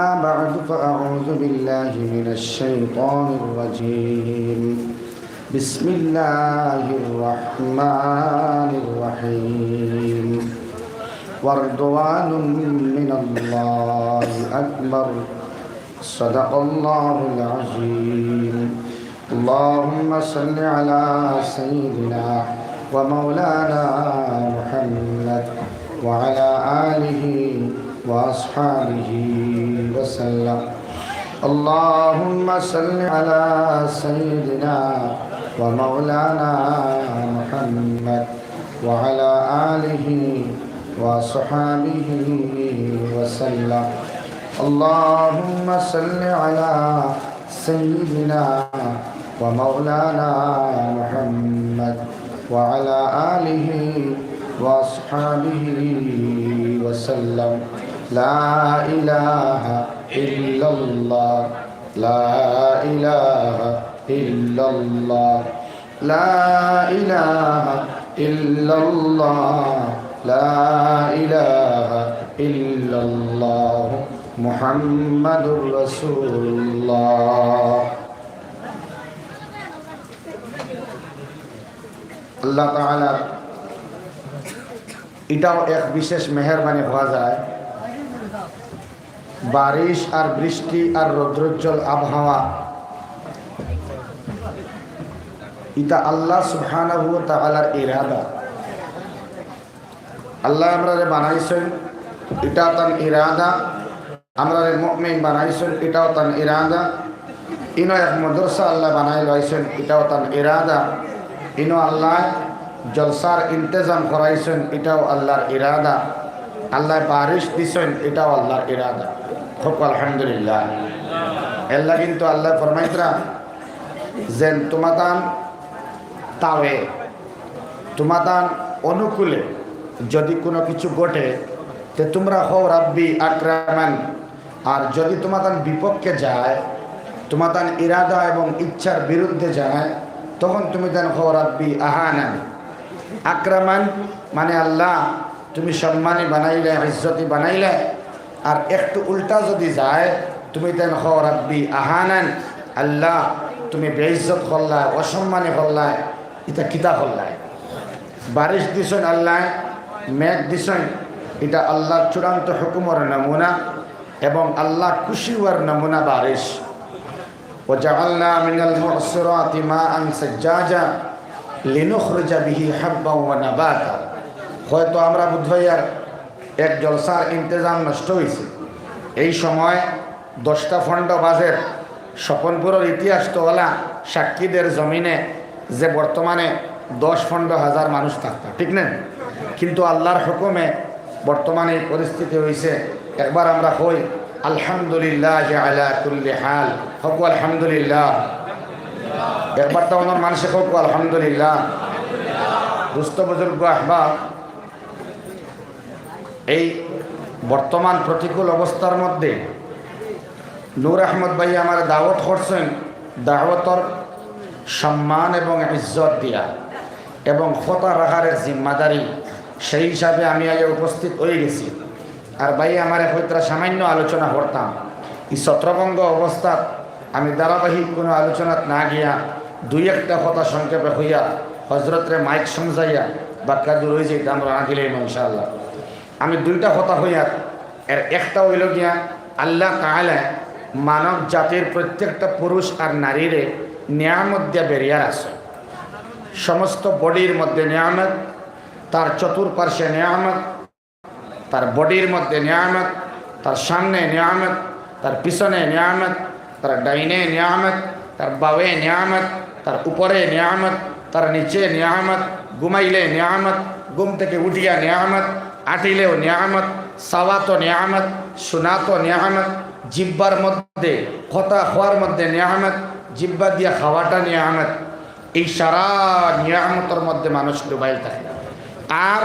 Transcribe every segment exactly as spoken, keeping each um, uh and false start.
بعد، فأعوذ بالله من الشيطان الرجيم. بسم الله الرحمن الرحيم. ورضوان من الله أكبر. صدق الله العظيم. اللهم صل على سيدنا ومولانا محمد وعلى آله وأصحابه وسلم. اللهم صل على سيدنا ومولانا محمد وعلى آله وصحابه وسلم. اللهم صل على سيدنا ومولانا محمد وعلى آله وأصحابه وسلم. لا إله إلا الله. لا إله إلا الله. لا إله إلا الله. لا إله إلا الله. محمد رسول الله. আল্লাহ তাআলার ইটাও এক বিশেষ মেহেরবানি হওয়া যায়। বারিশ আর বৃষ্টি আর রৌদ্রোজ্জ্বল আবহাওয়া, ইটা আল্লাহ সুবহানাহু ওয়া তাআলার ইরাদা। আল্লাহ আমরারে বানাইছইন, ইটা তান ইরাদা। আমরারে মুমিন বানাইছইন, ইটাও তান ইরাদা। ইনো এক মাদ্রাসা আল্লাহ বানাই লইছইন, ইটাও তান ইরাদা। ইনো আল্লাহ জলসার ইন্তেজাম করাইছইন, ইটাও আল্লাহর ইরাদা। আল্লাহ বারিশ দিছইন, ইটাও আল্লাহর ইরাদা। কউক্কা আলহামদুলিল্লাহ। এরলাগি কিন্তু আল্লাহ ফরমাইতরা যেন তুমাতান তাওয়ে, তুমাতান অনুকূলে যদি কুনু কিছু ঘটে, তে তুমরা কও রাব্বি আকরামান। আর যদি তুমাতান বিপক্ষে যায়, তুমাতান ইরাদা এবং ইচ্ছার বিরুদ্ধে যায়, তখন তুমিতান কও রাব্বি আহানান। আকরামান মানে আল্লাহ, তুমি সম্মানী বানাইলে, ইজ্জতি বানাইলে। আর একটু উল্টা যদি যায়, তুমিতান কও রাব্বি আহানান, আল্লাহ, তুমি বেইজ্জত করলায়, অসম্মানী করলায়, ইতা কিতা করলায়? বারিশ দিছইন আল্লায়, মেঘ দিছইন, ইটা আল্লাহর চূড়ান্ত হুকুমর নমুনা এবং আল্লাহ খুশি হওয়ার নমুনা বারিশ। وجعلنا من المعصرات ماء ثجاجا لنخرج به حبا ونباتا। হয়তো আমরা বুধবাইয়ার এক জলসার ইন্তেজাম নষ্ট হইছে। এই সময় দশটা পনেরো বাজের। স্বপনপুরর ইতিহাস তো অলা সাক্ষীদের জমিনে যে বর্তমানে দশ পনেরো হাজার মানুষ থাকতা, ঠিক না? কিন্তু আল্লাহর হুকুমে বর্তমানে এই পরিস্থিতি হইছে। একবার আমরা কই, আলহামদুলিল্লাহ আলা কুল্লি হাল। কউক্কা আলহামদুলিল্লাহ। একবার তো আমার মানুষে কউক্কা আলহামদুলিল্লাহ। দুস্ত বুজুর্গ আহবাব, এই বর্তমান প্রতিকূল অবস্থার মধ্যে নূর আহমদ ভাই আমারে দাওয়াত করছইন, দাওয়াতর সম্মান এবং ইজ্জত দিয়া এবং কথা রাখার এক জিম্মাদারি, সেই হিসাবে আমি আইয়া উপস্থিত হয়ে গেছি। আর ভাই আমারে কইতরা সামান্য আলোচনা করতাম, এই ছত্রভঙ্গ অবস্থাত আমি ধারাবাহিক কোনো আলোচনাত না গিয়া দুই একটা কথা সংক্ষেপে কইয়া হজরতরে মাইক সমঝাইয়া বাক্কা দূর হয়ে যাইতাম, রওনা দিলে ইনশাআল্লাহ। আমি দুইটা কথা কইয়ার, এর একটা হইল গিয়া, আল্লাহ তাআলা মানব জাতির প্রত্যেকটা পুরুষ আর নারীরে নিয়ামত দিয়া বেরিয়ার আছে। সমস্ত বডির মধ্যে নিয়ামত, তার চতুর্পার্শ্বে নিয়ামত, তার বডির মধ্যে নিয়ামত, তার সামনে নিয়ামত, তার পিছনে নিয়ামত, তার ডাইনে নিয়ামত, তার বাওয়ে নিয়ামত, তার উপরে নিয়ামত, তার নিচে নিয়ামত, ঘুমাইলে নিয়ামত, ঘুম থেকে উঠিয়া নিয়ামত, আটিলেও নিয়ামত, চাওয়াত নিয়ামত, শুনাত নিয়ামত, জিব্বার মধ্যে কথা কওয়ার মধ্যে নিয়ামত, জিব্বা দিয়া খাওয়াটা নিয়ামত। এই সারা নিয়ামতর মধ্যে মানুষ ডুবাইল থাকে। আর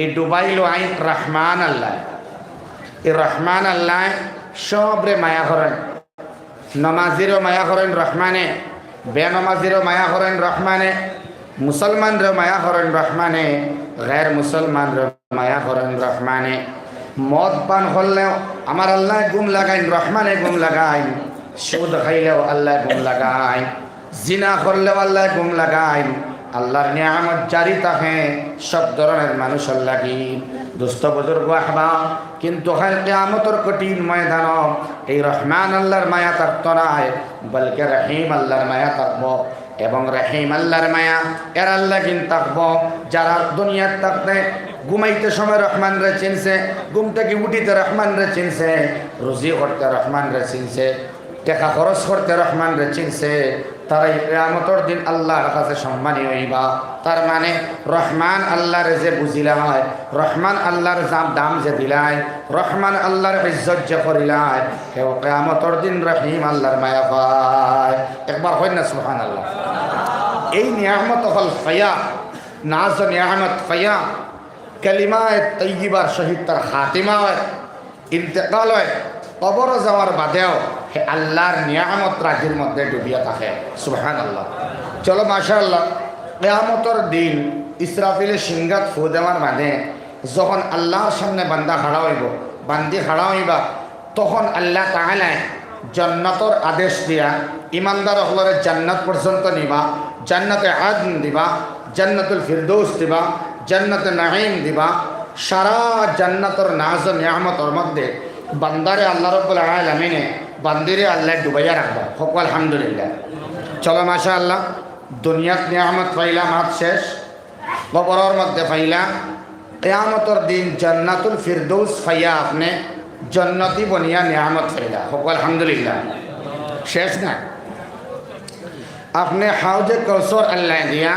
এই ডুবাইল আইন রহমান আল্লাহ। এই রহমান আল্লাহ সবরে মায়া করেন। নমাজিরও মায়া করেন রহমানে, বেনমাজিরও মায়া করেন রহমানে, মুসলমানরেও মায়া করেন রহমানে, গের মুসলমানরেও মায়া করেন রহমানে। মদ পান করলেও আমার আল্লায় ঘুম লাগাইন, রহমানে ঘুম লাগাইন। সুদ খাইলেও আল্লায় ঘুম লাগাইন। জিনা করলেও আল্লায় ঘুম লাগাইন। আল্লার নিয়ামত জারি থাকে সব ধরনের মানুষর লাগি। দোস্ত বুজুর্গ আহবাব, কিন্তু কাইল কিয়ামতর কঠিন ময়দানো এই রহমান আল্লার মায়া থাকতো নায়, বলকে রহিম আল্লার মায়া থাকবো। এবং রহিম আল্লার মায়া এরার লাগিন থাকবো, যারা দুনিয়াত থাকতে ঘুমাইতে সময় রহমানরে চিনছে, ঘুম থাকি উঠিতে রহমানরে চিনছে, রুজি করতে রহমানরে চিনছে, টেকা খরচ করতে রহমানরে চিনছে, তারাই কিয়ামতর দিন আল্লার কাছে সম্মানী অইবা। তার মানে রহমান আল্লারে যে বুঝিলায়, রহমান আল্লার যা দাম যে দিলায়, রহমান আল্লার ইজ্জত যে করিলায়, হেও কিয়ামতর দিন রহিম আল্লার মায়া পায়। একবার কইন না সুবহানাল্লাহ। এই নিয়ামত অকল পাইয়া, নাজ নিয়ামত পাইয়া, কালিমায়ে তৈয়বার সহিত তার খাতিমা অয়, ইন্তেকাল অয়, কবরো যাওয়ার বাদেও হে আল্লার নিয়ামত রাজির মধ্যে ডুবিয়া থাকে। সুবহানাল্লাহ। চলো মাশাআল্লাহ, কিয়ামতর দিন ইসরাফিলে সিংগাত ফু দেওয়ার বাদে যখন আল্লার সামনে বান্দা খাড়া অইবো, বান্দি খাড়া অইবা, তখন আল্লাহ তাআলায় জন্নতর আদেশ দিয়া ইমানদার অকলরে জান্নাত পর্যন্ত নিবা, জান্নাতে আদন দিবা, জান্নাতুল ফিরদৌস দিবা, জান্নাতে নাঈম দিবা। সারা জান্নাতর নাজ ও নিয়ামতর মধ্যে বান্দারে আল্লাহ রাব্বুল আলামিনে, বান্দিরে আল্লায় ডুবাইয়া রাখবা। কউক্কা আলহামদুলিল্লাহ। চলো মাশাআল্লাহ, দুনিয়াত নিয়ামত পাইলা, মাত শেষ। কবরর মধ্যে পাইলা, কিয়ামতর দিন জান্নাতুল ফিরদৌস পাইয়া আপনে জন্নতি বনিয়া নিয়ামত পাইলা। কউক্কা আলহামদুলিল্লাহ। শেষ না, আপনে হাউজে কাউসার আল্লায় দিয়া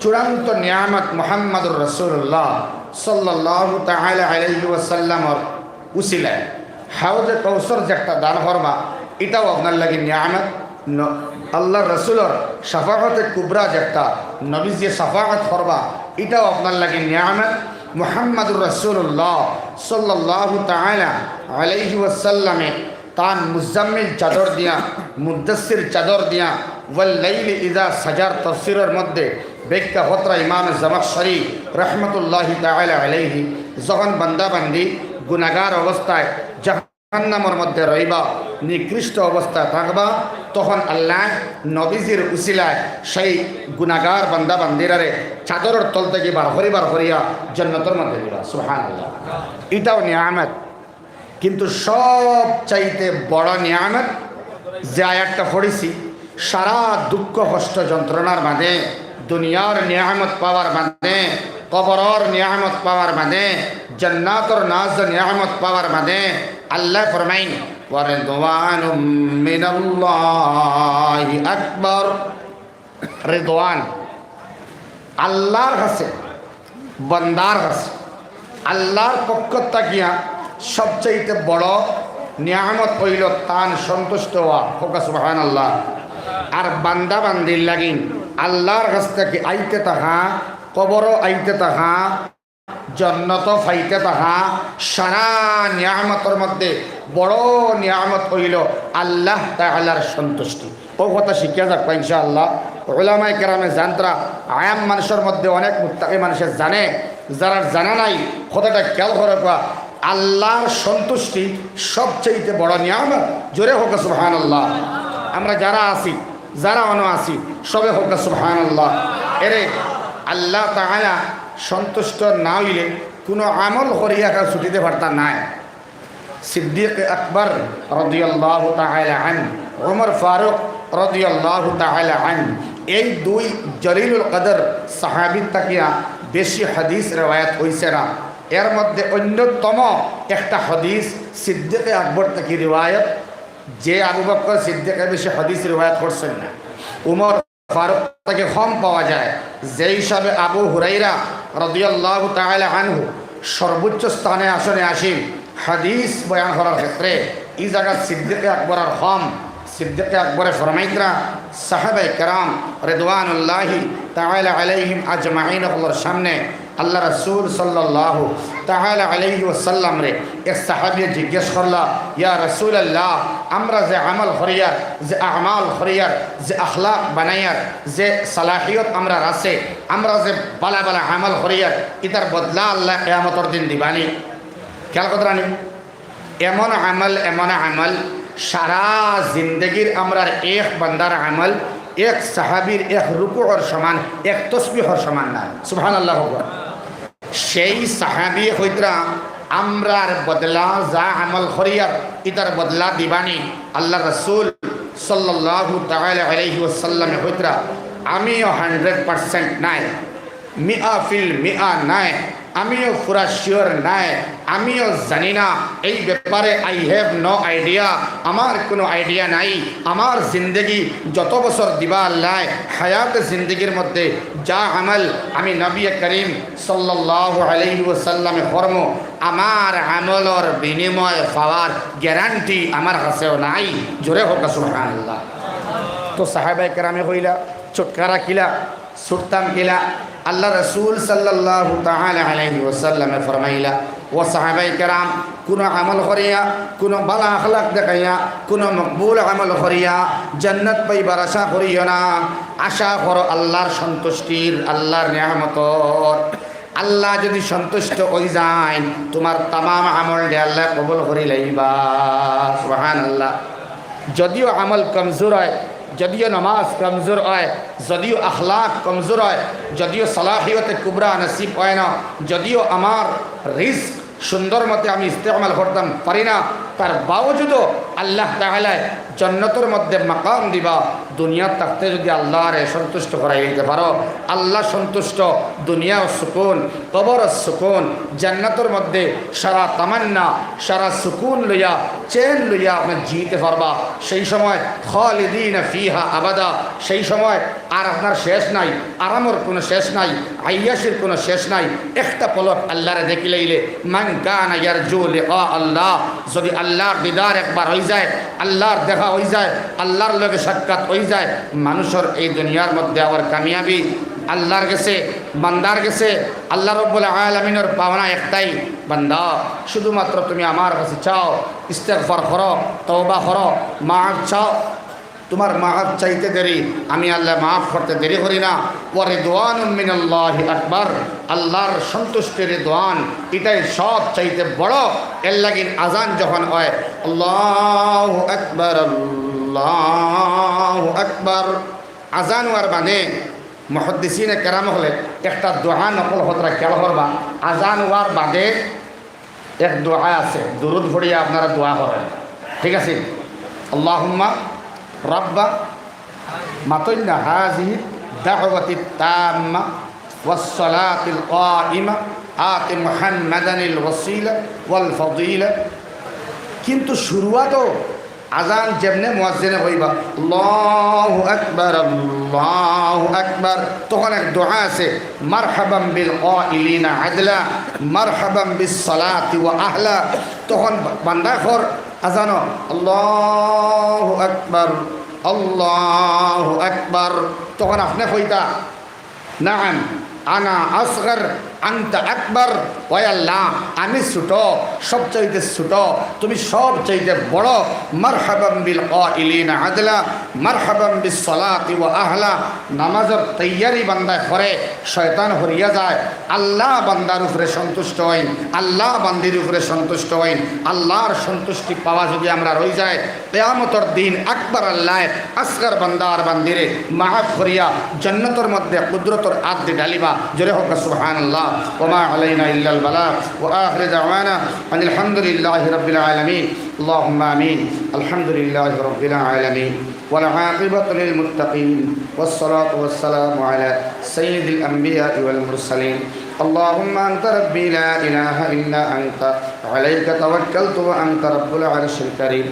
চূড়ান্ত নিয়ামত মুহাম্মাদুর রাসূলুল্লাহ সাল্লাল্লাহু তাআলা আলাইহি ওয়াসাল্লামর উসিলায় হাউজে কাউসার যেটা দান করবা, ইটাও আপনার লাগি নিয়ামত। ন-, আল্লার রাসূলর শাফাআতে কুবরা যেটা, নবীজিয়ে শাফাআত করবা, ইটাও আপনার লাগি নিয়ামত। মুহাম্মাদুর রাসূলুল্লাহ সাল্লাল্লাহু তাআলা আলাইহি ওয়াসাল্লামে তান মুজাম্মিল চাদর দিয়া, মুদ্দাসসির চাদর দিয়া, ওয়াল লাইলি ইযা সাজার তফসিরর মধ্যে ব্যাখ্যা কররা ইমাম জামাখশরী রহমতুল্লাহি তাআলা আলাইহি, যখন বান্দা বান্দি গুনাহগার অবস্থায় জাহান্নামর মধ্যে রইবা, নিকৃষ্ট অবস্থায় থাকবা, তখন আল্লায় নবীজির উসিলায় সেই গুনাহগার বান্দা বান্দিরারে চাদরর তল থাকি বার করি বার করিয়া জন্নতর মধ্যে দিবা। সুবহানাল্লাহ। ইটাও নিয়ামত। কিন্তু সবচাইতে বড় নিয়ামত, যে আয়াতটা পড়ছি, সারা দুঃখ কষ্ট যন্ত্রণার মাঝে, দুনিয়ার নিয়ামত পাওয়ার মাঝে, কবরর নিয়ামত পাওয়ার মাঝে, জান্নাতর নাজ নিয়ামত পাওয়ার মাঝে আল্লায় ফরমাইন, "ওয়া রিদওয়ানুম মিনাল্লাহি আকবার।" রিদওয়ান, আল্লার কাছে, বান্দার কাছে, আল্লার পক্ষ থাকিয়া সবচাইতে বড় নিয়ামত অইলো তান সন্তুষ্ট অওয়া। কউক্কা সুবহানাল্লাহ। আর বান্দা বান্দির লাগিন আল্লার কাছ থাকি আইতে থাকা, কবরো আইতে থাকা, জন্নতো পাইতে থাকা, সারা নিয়ামতর মধ্যে বড় নিয়ামত অইলো আল্লাহ তাআলার সন্তুষ্টি। অউ কথা শিখিয়া যাউক্কা ইনশাআল্লাহ। উলামায়ে কেরামে জানতরা, আয়াম মানুষর মধ্যে অনেক মুত্তাকি মানুষে জানে, যারার জানা নাই, কথাটা খেয়াল করউক্কা। আল্লার সন্তুষ্টি সবচাইতে বড় নিয়ামত। জোরে কউক্কা সুবহানাল্লাহ। আমরা যারা আছি, যারা অনো আছি, সবে কউক্কা সুবহানাল্লাহ। এরে আল্লাহ তাআলা সন্তুষ্ট না অইলে কুনু আমল করিয়া কেউ ছুটিতে পারতা নায়। সিদ্দিক আকবর রাদিয়াল্লাহু তাআলা আনহু, ওমর ফারুক রাদিয়াল্লাহু তাআলা আনহু, এই দুই জলিলুল কদর সাহাবী থাকিয়া বেশি হাদিস রেওয়ায়াত অইছে না। এর মধ্যে অন্যতম একটা হাদিস সিদ্দিকে আকবর থাকি রেওয়ায়াত, যে আবু বকর সিদ্দিকে বেশি হাদিস রেওয়ায়াত করছইন না, উমর ফারুক থাকি কম পাওয়া যায়। যে হিসাবে আবু হুরাইরা রাদিয়াল্লাহু তাআলা আনহু সর্বোচ্চ স্থানে আসনে আসীন হাদিস বয়ান করার ক্ষেত্রে, ই জাগাত সিদ্দিকে আকবর আর কম। সিদ্দিকে আকবরে ফরমাইতরা, সাহাবায়ে কেরাম রিদওয়ানুল্লাহি তাআলা আলাইহিম আজমাইন অকলর সামনে আল্লাহ রাসূল সাল্লাল্লাহু তাআলা আলাইহি ওয়াসাল্লামরে এক সাহাবিয়ে জিজ্ঞেস করলা, "ইয়া রাসূলুল্লাহ, আমরা যে আমল করিয়ার, যে আমাল করিয়ার, যে আখলাক বানাইয়ার, যে সালাহিয়ত আমরার আছে, আমরা যে বালা বালা আমল করিয়ার, ইতার বদলা আল্লাহ কিয়ামতর দিন দিবানি?" খেয়াল কররানি, এমন আমল, এমন আমল, সারা জিন্দেগির আমরার এক বান্দার আমল এক সাহাবীর এক রুকুর সমান, এক তসবিহর সমান নায়। সুবহানাল্লাহ। সেই সাহাবী কইতরা, আমরার বদলা যা আমল করিয়ার, ইতার বদলা দিবানি? আল্লার রাসূল সাল্লাল্লাহু তাআলা আলাইহি ওয়াসাল্লামে কইতরা, আমিও হান্ড্রেড পার্সেন্ট নায়, মিয়া ফিল মিয়া নায়, আমিও পুরা শিওর নায়, আমিও জানি না এই ব্যাপারে, I have no idea, আমার কোনো আইডিয়া নাই। আমার জিন্দেগি যত বছর দিবা আল্লায়, হায়াতে জিন্দেগির মধ্যে যা আমল আমি নবী করিম সাল্লাল্লাহু আলাইহি ওয়াসাল্লামে করমু, আমার আমলর বিনিময় পাওয়ার গ্যারান্টি আমার কাছেও নাই। জোরে কউক্কা সুবহানাল্লাহ। তো সাহাবায়ে কেরামে কইলা, ছুটকারা কিলা, ছুটতাম কিলা? আল্লার রাসূল সাল্লাল্লাহু তাআলা আলাইহি ওয়াসাল্লামে ফরমাইলা, ও সাহাবায়ে কেরাম, কুনু আমল করিয়া, কুনু ভালা আখলাক দেখাইয়া, কুনু মকবুল আমল করিয়া জান্নাত পাইবার আশা করিও না। আশা করো আল্লার সন্তুষ্টির, আল্লার নিয়ামতর। আল্লা যুদি সন্তুষ্ট অইযাইন, তুমার তামাম আমলরে আল্লায় কবুল করি লাইবা। সুবহানাল্লাহ। যুদিও আমল কমজোর অয়, যুদিও নামাজ কমজোর অয়, যুদিও আখলাক কমজোর অয়, যুদিও সালাহিয়তে কুবরা নসিব অয় না, যুদিও আমার রিজক সুন্দর মতে আমি ইস্তেমাল করতাম পারি না, তার বাওজুদও আল্লাহ তাআলায় জন্নতর মধ্যে মাকাম দিবা। দুনিয়াত থাকতে যুদি আল্লারে সন্তুষ্ট করাই দিতে পারো, আল্লা সন্তুষ্ট, দুনিয়াও সুকুন, কবরও সুকুন, জান্নাতর মধ্যে সারা তামান্না, সারা সুকুন লইয়া, চেন লইয়া আপনে যিতে পারবা। সেই সময় খালিদিনা ফিহা আবাদা, সেই সময় আর আপনার শেষ নাই, আরামর কুনু শেষ নাই, আইয়াসির কুনু শেষ নাই। একটা পলক আল্লারে দেখিলাইলে, মান কানা ইয়ারজু লিকা আল্লাহ, যুদি আল্লার দিদার একবার অইযায়, আল্লার দেখা অইযায়, আল্লার লগে সাক্ষাৎ অইযায়, মানুষর এই দুনিয়ার মধ্যে আবার কামিয়াবি আল্লার গেছে, বান্দার গেছে। আল্লা রব্বুল আলামিনর পাওনা একটাই, বান্দা, শুধুমাত্র তুমি আমার কাছে চাও, ইস্তেগফার করো, তওবা করো, মাফ চাও। তুমার মাফ চাইতে দেরি, আমি আল্লায় মাফ করতে দেরি করি না। ওয়া রিদওয়ানুম মিনাল্লাহি আকবার, আল্লার সন্তুষ্টি, রিদওয়ান, ইটাই সব চাইতে বড়। এর লাগি আজান যখন অয়, আল্লাহু আকবার, আল্লাহু আকবার, আজান অওয়ার বাদে মুহাদ্দিসিনে কেরাম অকলে একটা দোয়া নকল কররা, খেয়াল করবা। আজান অওয়ার বাদে এক দোয়া আছে, দুরুদ পড়িয়া আপনারা দোয়া করইন, ঠিক আছে? আল্লাহুম্মা রাব্বা, মাতইন না, হাযিহি দাওয়াতিত তাম্মা ওয়াস সালাতিল কাইমা আতি মুহাম্মাদানিল ওয়াসিলা ওয়াল ফাদিলা। কিন্তু শুরুয়াতও আজান যেমনে মুয়াজ্জিনে কইবা, আল্লাহু আকবার, আল্লাহু আকবার, তখন এক দোয়া আছে, মারহাবাম বিল কাইলিনা আদলা, মারহাবাম বিস সালাতি ওয়া আহলা। তখন বান্দা কর আজানো, আল্লাহু আকবার, আল্লাহু আকবার, তখন আপনে কইতা, নাআম, আনা আসগর, আনতা আকবর। ওই আল্লাহ, আমি ছোট, সবচাইতে ছোট, তুমি সবচাইতে বড়। মারহাবাম বিল কাইলিনা আদলা, মারহাবাম বিস সালাতি ওয়া আহলা। নামাজর তৈয়ারি বান্দায় করে, শয়তান হরিয়া যায়। আল্লাহ বান্দার উপরে সন্তুষ্ট অইন, আল্লাহ বান্দির উপরে সন্তুষ্ট অইন। আল্লাহর সন্তুষ্টি পাওয়া যুদি আমরার অইযায়, কিয়ামতর দিন আকবর আল্লায় আসগর বান্দা আর বান্দিরে মাফ করিয়া জন্নতর মধ্যে কুদরতর আত দি ডালিবা। জোরে কউক্কা সুবহানাল্লাহ। ওয়া মা আলাইনা ইল্লাল বালাগ। ওয়া আখিরু দাওয়ানা আনিল হামদুলিল্লাহি রাব্বিল আলামিন। আল্লাহুম্মা আমিন। আলহামদুলিল্লাহি রাব্বিল আলামিন। والعاقبة للمتقين، والصلاة والسلام على سيد الأنبياء والمرسلين. اللهم أنت ربي لا إله إلا أنت، عليك توكلت وأنت رب العرش الكريم.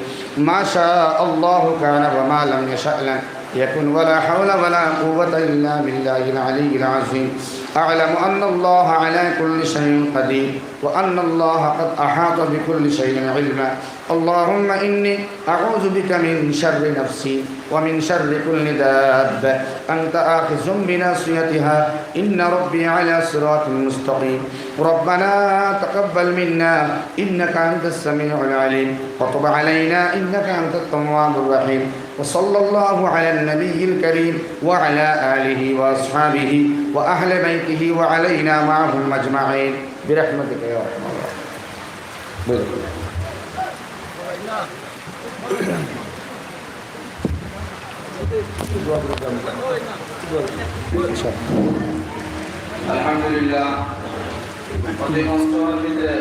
ما شاء الله كان وما لم يشأ لم يكن، ولا حول ولا قوة إلا بالله العلي العظيم. أعلم أن الله على كل شيء قدير، وأن الله قد أحاط بكل شيء علما. اللهم إني أعوذ بك من شر نفسي ومن شر كل دابة أنت آخذ بناصيتها، إن ربي على صراط مستقيم. ربنا تقبل منا إنك أنت السميع العليم، وتب علينا إنك أنت التواب الرحيم. وصلى الله على النبي الكريم وعلى آله وأصحابه وأهل بيته وعلينا معهم أجمعين برحمتك يا أرحم الراحمين. বলুন। আলহামদুলিল্লাহ, অতি মঞ্চের ভিতরে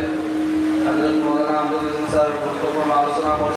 হযরত মাওলানা আহমদ হোসেন স্যার গুরুত্বপূর্ণ আলোচনা